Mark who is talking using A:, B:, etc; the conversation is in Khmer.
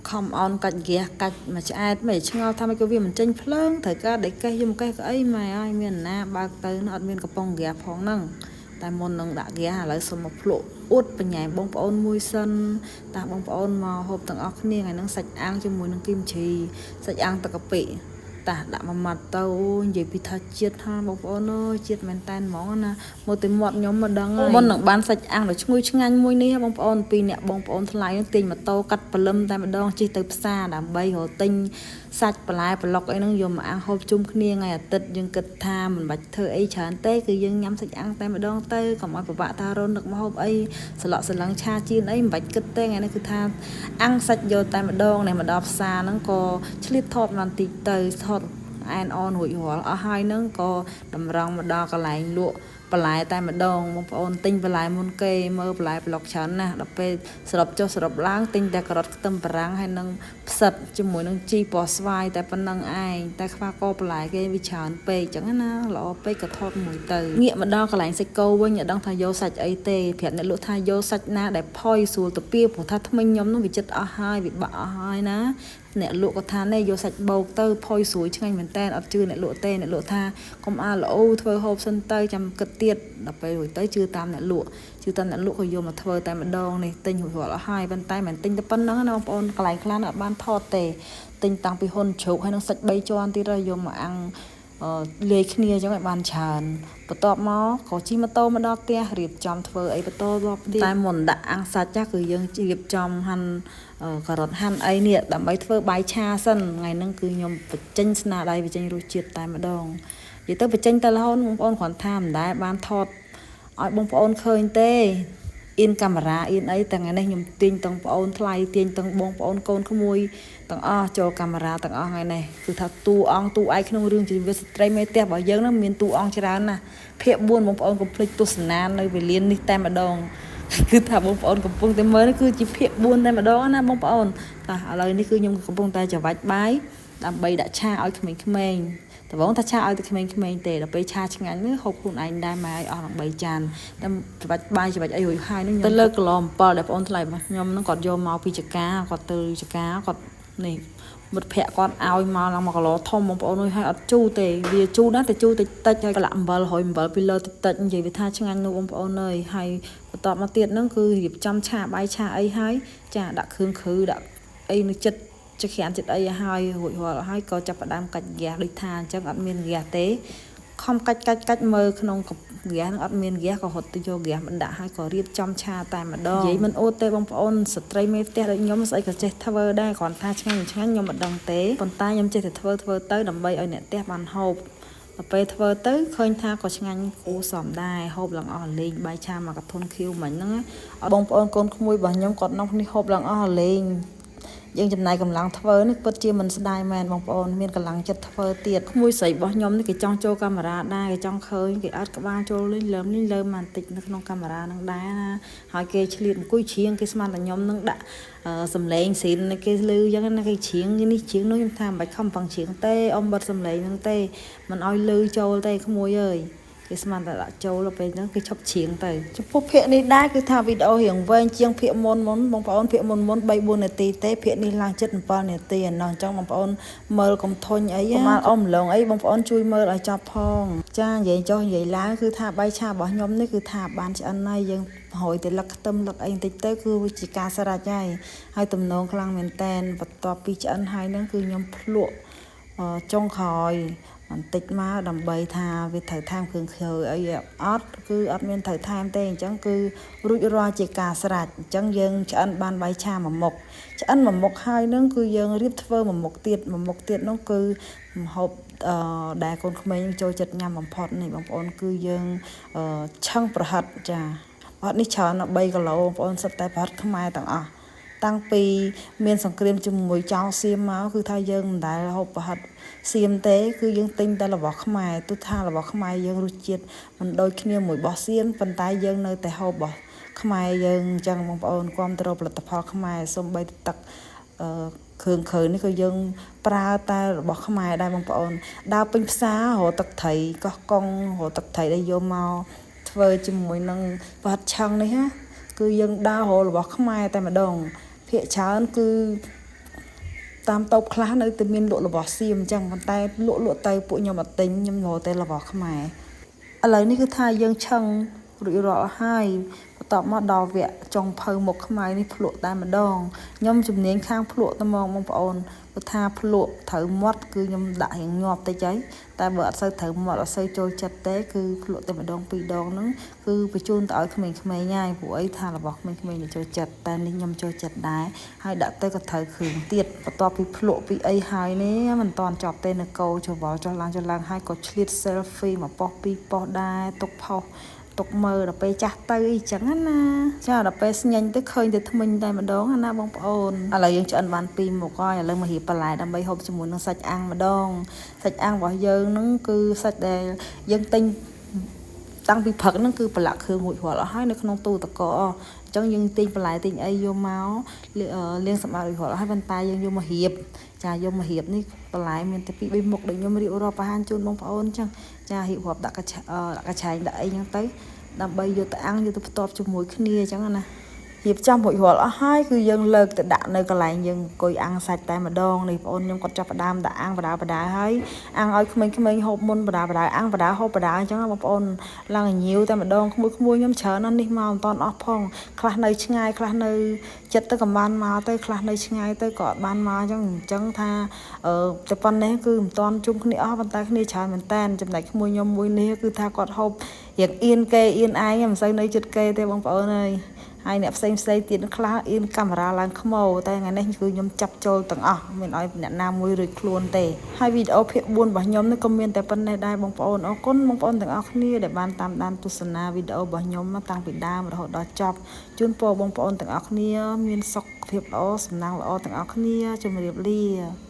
A: ខំអោនកាច់ហ្គាសកាច់មួយឆ្អែតមិនឆ្ងល់ថាមិនក៏វាមិនចេញភ្លើងត្រូវការដែកេះយកមកកេះក៏អីម៉ែអើយមានណាបើកទៅអត់មានកំប៉ុងហ្គាសផងហ្នឹងតែមុននឹងដាក់ហ្គាសឥឡូវសុំមកភ្លក់អួតបញ្ញាបងប្អូនមួយសិនតាបងប្អូនមកហូបទាំងអស់គ្នាថ្ងៃហ្នឹងសាច់អាំងជាមួយនឹងគីមឈីសាច់អាំងទឹកកាពិតាដាក់មួយម៉ាត់ទៅនិយាយពីថាជាតិហាបងប្អូនអើយជាតិមែនតែនហ្មងណាមកទៅមាត់ខ្ញុំមកដឹងហើយមុននឹងបានសាច់អាំងដ៏ឈ្ងុយឆ្ងាញ់មួយនេះបងប្អូនពីរអ្នកបងប្អូនថ្លៃទាញម៉ូតូកាត់ព្រលឹមតែម្ដងជិះទៅផ្សារដើម្បីរកទិញសាច់បន្លែប្លុកអីហ្នឹងយកមកអាំងហូបជុំគ្នាថ្ងៃអាទិត្យយើងគិតថាមិនបាច់ធ្វើអីច្រើនទេគឺយើងញ៉ាំសាច់អាំងតែម្ដងទៅកុំឲ្យពិបាកថារនឹកម្ហូបអីស្លក់ស្លឹងឆាចៀនអីមិនបាច់គិតទេថ្ងៃនេះគឺថាអាំងសាច់យកតែម្ដងនេះមកដល់ផ្សារហ្នឹងក៏ឆ្លៀតថតបន្តិចទៅថតអែនអនរួចរាល់អស់ហើយហ្នឹងក៏តម្រង់មកដល់កន្លែងលក់បន្លែតែម្ដងបងប្អូនទិញបន្លែមុនគេមើលបន្លែប្លុកច្រើនណាស់ដល់ពេលសរុបចុះសរុបឡើងទិញតែការ៉ុតខ្ទឹមបារាំងហើយនឹងផ្សិតជាមួយនឹងជីពណ៌ស្វាយតែប៉ុណ្្នឹងឯងតែខ្វះកបន្លែគេវាច្រើនពេកចឹងណាល្អពេកក៏ថតមួយទៅងាកមកដល់កន្លែងសាច់គោវិញអត់ដឹងថាយកសាច់អីទេប្រាប់អ្នកលក់ថាយកសាច់ណាដែលផុយស្រួលទៅពីព្រោះថាថ្មិញខ្ញុំនោះវាចិត្តអស់ហើយវាបាក់អស់ហើយណាអ្នកលក់ក៏ថានេះយកសាច់បោកទៅផុយស្រួយឆ្ងាញ់មែនតើអត់ជឿអ្នកលក់ទេអ្នកលក់ថាកុំអាល្អធ្វើហូបសិនទៅចាំគិតទៀតដល់ពេលរួចទៅជឿតាមអ្នកលក់ជឿតាមអ្នកលក់ក៏យកមកធ្វើតែម្ដងនេះទិញរួចរាល់អស់ហើយប៉ុន្តែមិនទិញតែប៉ុណ្្នឹងណាបងប្អូនកន្លែងខ្លះអត់បានថតទេទិញតាំងពីហ៊ុនជ្រូកហើយនឹងសាច់3ជាន់ទៀតហើយយកមកអាំងលាយគ្នាអញ្ចឹងឲ្យបានច្រើនបន្ទាប់មកក៏ជិះម៉ូតូមកដល់ផ្ទះរៀបចំធ្វើអីបន្តទៀតតែមុនដាក់អាំងសាច់ចាស់គឺយើងរៀបចំហាន់ការ៉ុតហាន់អីនេះដើម្បីធ្វើបាយឆាសិនថ្ងៃហ្នឹងគឺខ្ញុំបញ្ចេញស្នាដៃបញ្ចេញរសជាតិតែម្ដងនិយាយទៅបញ្ចេញតែរហូតបងប្អូនគ្រាន់ថាមិនដែលបានថតឲ្យបងប្អូនឃើញទេអៀនកាមេរ៉ាអៀនអីតែថ្ងៃនេះខ្ញុំទាញទាំងប្អូនថ្លៃទាញទាំងបងប្អូនកូនក្មួយទាំងអស់ចូលកាមេរ៉ាទាំងអស់ថ្ងៃនេះគឺថាតួអង្គតួឯកក្នុងរឿងជីវិតស្ត្រីមេផ្ទះរបស់យើងហ្នឹងមានតួអង្គច្រើនណាស់ភាគ4បងប្អូនកុំភ្លេចទស្សនានៅវេលានេះតែម្ដងគឺថាបងប្អូនកំពុងតែមើលនេះគឺជាភាគ4តែម្ដងណាបងប្អូនតាឥឡូវនេះគឺខ្ញុំកំពុងតែច្របាច់បាយដើម្បីដាក់ឆាឲ្យក្មេងៗដំបូងថាឆាឲ្យតែក្មេងៗទេដល់ពេលឆាឆ្ងាញ់នេះហូបខ្លួនឯងដែរម៉ែឲ្យអស់ដល់3ចានតែច្របាច់បាយច្របាច់អីរួចហើយនឹងទៅលើគីឡូ7ដែលបងអូនថ្លៃរបស់ខ្ញុំនឹងគាត់យកមកពីចកាគាត់ទៅចកាគាត់នេះមិត្តភ័ក្ដិគាត់ឲ្យមកឡើង1គីឡូធំបងប្អូនអើយហើយអត់ជូរទេវាជូរណាស់តែជូរតិចតិចហើយប្រឡាក់អំបិលរយអំបិលពីលើតិចតិចនិយាយវាថាឆ្ងាញ់នោះបងប្អូនអើយហើយបន្ទាប់មកទៀតហ្នឹងគឺរៀបចំឆាបាយឆាអីហើយចាដាក់គ្រឿងគ្ឬដាក់អីនៅចិត្តចក្រានចិត្តអីឲ្យហើយរួចរាល់ហើយក៏ចាប់ផ្ដើមកាច់ហ្គាសដូចថាអញ្ចឹងអត់មានហ្គាសទេខំកាច់កាច់កាច់មើលក្នុងហ្គាសនឹងអត់មានហ្គាសក៏រត់ទៅយកហ្គាសមកដាក់ហើយក៏រៀបចំឆាតែម្ដងនិយាយមិនអូតទេបងប្អូនស្ត្រីមេផ្ទះដូចខ្ញុំស្អីក៏ចេះធ្វើដែរគ្រាន់ថាឆ្ងាញ់មិនឆ្ងាញ់ខ្ញុំមិនដឹងទេប៉ុន្តែខ្ញុំចេះតែធ្វើធ្វើទៅដើម្បីឲ្យអ្នកផ្ទះបានហូបដល់ពេលធ្វើទៅឃើញថាក៏ឆ្ងាញ់គួរសមដែរហូបឡើងអស់លេងបាយឆាមកកធុនខៀវមិញហ្នឹងបងប្អូនកូនក្មួយរបស់ខ្ញុំគាត់នាំគ្នាហូបឡើងអស់លេងយើងចំណាយកម្លាំងធ្វើនេះពិតជាមិនស្ដាយមែនបងប្អូនមានកម្លាំងចិត្តធ្វើទៀតក្មួយស្រីរបស់ខ្ញុំនេះគេចង់ចូលកាមេរ៉ាដែរគេចង់ឃើញគេអត់ក្បាលចូលលេងលើមនេះលើមបន្តិចនៅក្នុងកាមេរ៉ានឹងដែរណាហើយគេឆ្លៀតអង្គុយច្រៀងគេស្មានតែខ្ញុំនឹងដាក់សំឡេងស៊ីនគេលឺអញ្ចឹងណាគេច្រៀងនេះច្រៀងនោះខ្ញុំថាមិនបាច់ខំប្រឹងច្រៀងទេអ៊ំបិទសំឡេងនឹងទេមិនឲ្យលឺចូលទេក្មួយអើយគេស្មានតែដាក់ចូលដល់ពេលហ្នឹងគេឈប់ច្រៀងទៅចំពោះភាគនេះដែរគឺថាវីដេអូរៀងវែងជាងភាគមុនមុនបងប្អូនភាគមុនមុន3 4នាទីទេភាគនេះឡើងជិត7នាទីឯណោះអញ្ចឹងបងប្អូនមើលកុំធុញអីកុំបានអមឡងអីបងប្អូនជួយមើលឲ្យចប់ផងចានិយាយចុះនិយាយឡើងគឺថាបាយឆារបស់ខ្ញុំនេះគឺថាបានឆ្អិនហើយយើងរយតែលឹកខ្ទឹមលឹកអីបន្តិចទៅគឺជាការស្រេចហើយហើយទំនងខ្លាំងមែនតែនបន្ទាប់ពីឆ្អិនហើយហ្នឹងគឺខ្ញុំភ្លក់ចុងក្រោយបន្តិចមកដើម្បីថាវាត្រូវថែមគ្រឿងគ្រើអីអត់គឺអត់មានត្រូវថែមទេអញ្ចឹងគឺរួចរាល់ជាការស្រេចអញ្ចឹងយើងឆ្អិនបានបាយឆាមួយមុខឆ្អិនមួយមុខហើយនឹងគឺយើងរៀបធ្វើមួយមុខទៀតមួយមុខទៀតនោះគឺម្ហូបដែលកូនក្មេងចូលចិត្តញ៉ាំបំផុតនេះបងប្អូនគឺយើងឆឹងប្រហិតចាប្រហិតនេះច្រើនដល់3គីឡូបងប្អូនសុទ្ធតែប្រហិតខ្មែរទាំងអស់តាំងពីមានសង្គ្រាមជាមួយចៅសៀមមកគឺថាយើងមិនដែលហូបប្រហិតសៀមទេគឺយើងទិញតែរបស់ខ្មែរទោះថារបស់ខ្មែរយើងរសជាតិមិនដូចគ្នាមួយរបស់សៀមប៉ុន្តែយើងនៅតែហូបរបស់ខ្មែរយើងអញ្ចឹងបងប្អូនគាំទ្រផលិតផលខ្មែរសូម្បីតែទឹកគ្រឿងគ្រើនេះក៏យើងប្រើតែរបស់ខ្មែរដែរបងប្អូនដើរពេញផ្សាររកទឹកត្រីកោះកុងរកទឹកត្រីដែលយកមកធ្វើជាមួយនឹងប្រហិតឆឹងនេះណាគឺយើងដើររករបស់ខ្មែរតែម្ដងភាគច្រើនគឺ តាមតូបខ្លះនៅតែមានលក់របស់សៀមអញ្ចឹងប៉ុន្តែលក់លក់ទៅពួកខ្ញុំអត់ទិញខ្ញុំរកតែរបស់ខ្មែរឥឡូវនេះគឺថាយើងឆឹងរួចរាល់ហើយបន្ទាប់មកដល់វគ្គចុងភៅមុខខ្មៅនេះភ្លក់តែម្ដងខ្ញុំជំនាញខាងភ្លក់តែហ្មងបងប្អូនព្រោះថាភ្លក់ត្រូវមាត់គឺខ្ញុំដាក់រៀងញាប់តិចហើយតែបើអត់សូវត្រូវមាត់អត់សូវចូលចិត្តទេគឺភ្លក់តែម្ដងពីរដងហ្នឹងគឺបញ្ជូនទៅឲ្យក្មេងៗហើយព្រោះអីថារបស់ក្មេងៗនេះចូលចិត្តតែនេះខ្ញុំចូលចិត្តដែរហើយដាក់ទៅក៏ត្រូវគ្រឿងទៀតបន្ទាប់ពីភ្លក់ពីអីហើយនេះមិនតាន់ចប់ទេនៅកោច្របល់ចុះឡើងចុះឡើងហើយក៏ឆ្លៀត selfie មួយប៉ុស្ពីរប៉ុស្ដែរទុកផុសទុកមើលដល់ពេលចាស់ទៅអីចឹងណាចាដល់ពេលស្ញែងទៅឃើញតែថ្មិញតែម្ដងណាបងប្អូនឥឡូវយើងឆ្អិនបានពីរមុខហើយឥឡូវមករៀបបន្លែដើម្បីហូបជាមួយនឹងសាច់អាំងម្ដងសាច់អាំងរបស់យើងហ្នឹងគឺសាច់ដែលយើងទិញតាំងពីព្រឹកហ្នឹងគឺប្រឡាក់គ្រឿងរួចរាល់អស់ហើយនៅក្នុងទូទឹកកកអញ្ចឹងយើងទិញបន្លែទិញអីយកមកលាងសម្អាតរួចរាល់អស់ហើយប៉ុន្តែយើងយកមករៀបចាយកមករៀបនេះបន្លែមានតែពីរបីមុខដូចខ្ញុំរៀបរាប់បង្ហាញជូនបងប្អូនអញ្ចឹងចារៀបរាប់ដាក់កញ្ឆែងដាក់អីចឹងទៅដើម្បីយកទៅអាំងយកទៅផ្ទាប់ជាមួយគ្នាអញ្ចឹងណារៀបចំរួចរាល់អស់ហើយគឺយើងលើកទៅដាក់នៅកន្លែងយើងអង្គុយអាំងសាច់តែម្ដងនេះបងអូនខ្ញុំគាត់ចាប់ផ្ដើមដាក់អាំងបដាបដាហើយអាំងឲ្យក្មេងៗហូបមុនបដាបដាអាំងបដាហូបបដាអញ្ចឹងបងប្អូនឡើងញៀវតែម្ដងក្មួយៗខ្ញុំច្រើនណាស់នេះមកមិនតាន់អស់ផងខ្លះនៅឆ្ងាយខ្លះនៅចិត្តទៅក៏បានមកទៅខ្លះនៅឆ្ងាយទៅក៏អត់បានមកអញ្ចឹងអញ្ចឹងថាអឺតែប៉ុណ្ណេះគឺមិនតាន់ជុំគ្នាអស់ប៉ុន្តែគ្នាច្រើនមែនតែនចំណែកក្មួយខ្ញុំមួយនេះគឺថាគាត់ហូបរៀងអៀនគេអៀនឯងមិនសូវនៅចិត្តគេទេបងប្អូនអើយហើយអ្នកផ្សេងផ្សេងទៀតខ្លះអៀនកាមេរ៉ាឡើងខ្មោតែថ្ងៃនេះគឺខ្ញុំចាប់ចូលទាំងអស់មានឲ្យអ្នកណាមួយរួចខ្លួនទេហើយវីដេអូភាគ4របស់ខ្ញុំនេះក៏មានតែប៉ុណ្ណេះដែរបងប្អូនអរគុណបងប្អូនទាំងអស់គ្នាដែលបានតាមដានទស្សនាវីដេអូរបស់ខ្ញុំតាំងពីដើមរហូតដល់ចប់ជូនពរបងប្អូនទាំងអស់គ្នាមានសុខភាពល្អសំណាងល្អទាំងអស់គ្នាជម្រាបលា។